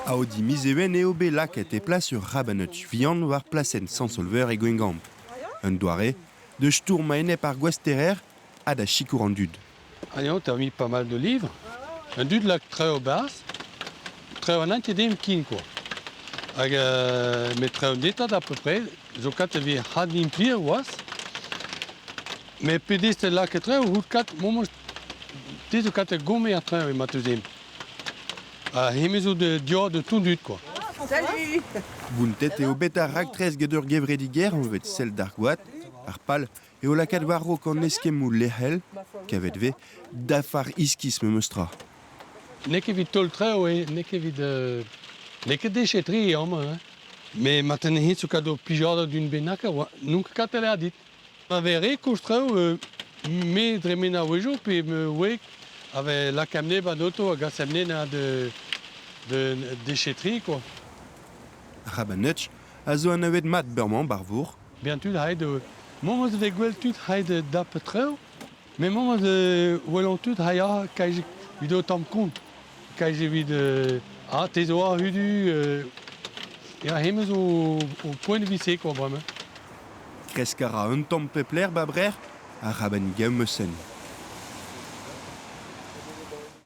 Aodi miz Even eo bet lakaet e plas ur rabanotch vihan war plasenn Sant-Solver e Gwengamp. Un doare da stourm a-enep ar gwasterer ha da sikour an dud. Ah non, t'as mis pas mal de livres. Un dud lak traoù barzh, traoù an ket dim kin quoi. Hag euh, met traoù netat à peu près, zo kat evit had implir oas. Met pedez te lakaet traoù, hout kat moments te zo kat gomme ar traoù emañ te Ha hemañ zo dior de tout dud quoi. Salut! Bountet eo bet ar raktres get ur gevredigezh anvet Sell d'ar Goad. Ar pal eo lakaat war-raok an eskemmoù lec'hel, kavet 'vez dafar iskis memes tra. N'eo ket evit taol traoù eo, n'eo ket evit n'eo ket déchet-tre eo amañ hein. Mais maintenant zo kat o plijadur d'un bennak a oa n'on ket kat aler dit. Ma vez re koulz traoù, me dremen a-wezhioù pe me wreg a vez lakaet anezhe 'ba 'n oto a gas anezhe na de de déchetterie quoi. Rabanetch a zo anavet mat bremañ 'bar vourc'h. Bien tud aet Mañ 'vez gwell tud aet dap traoù, met mañ welan tud a ya kaje evit o tamm kont. Kaje evit ah te zo ar hudu ya hemañ zo o poent evit se quoi bremañ. Kresk a ra un tamm pep lec'h 'ba Brec'h, arabat 'n gamesenn.